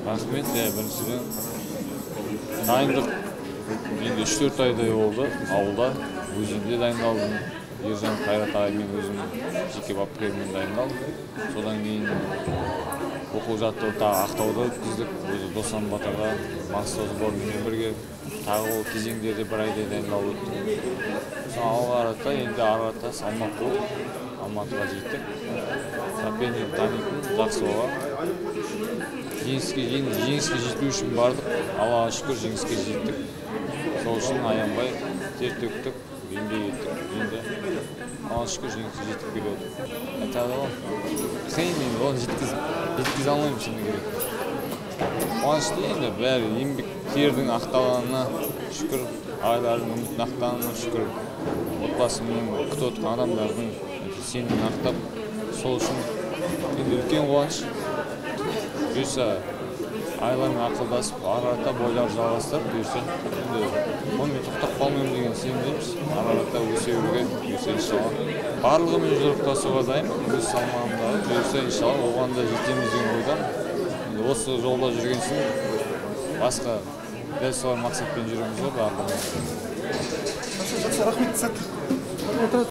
Рахмет, біріншіден дайындық енді 3-4 айдай болды ауылда, өзім де дайындалдым. Ержан Қайрат ағаймен өзім жеке бапкеріммен дайындалдым. Содан кейін оқу жаттығу тағы Ақтауда өткіздік. Өзі Досан Батырға мастер сборныймен бірге тағы ол кезеңдерде бір айдай дайындалып өттік. Сосын алға қарата енді ары қарата салмақ қуып Алматыға жеттік. Соперник танитын жақсы бала. Жеңіске жету үшін бардық. Аллаға шүкір, жеңіске жеттік. Сол үшін аянбай тер төктік, еңбек еттік. Енді Аллаға шүкір, жеңіске жетіп келе отыр. Айтады ғой, қиын енді, оны жеткізе алмаймын шыны керек. Қуанышты енді, бәрі еңбек тердің ақталғанына шүкір, ағайлардың үмітін ақтағанына шүкір, отбасымның күтіп отырған адамдардың сенімін ақтап, сол үшін енді үлкен қуаныш. Бұйырса ағайлармен ақылдасып, ары қарата бойларды жалғастырып, бұйырса енді онымен тоқтап қалмаймын деген сенімдеміз. Ары қарата өсе беруге бұйырса иншалла. Барлығымен жұдырықтасуға дайынмын, өз салмағымдағы бұйырса иншалла оған да жетеміз деген ойдамын. Енді осы жолда жүрген соң басқа дәл солай мақсатпен жүреміз ғой барлығымыз. Жақсы, рахмет, сәттілік.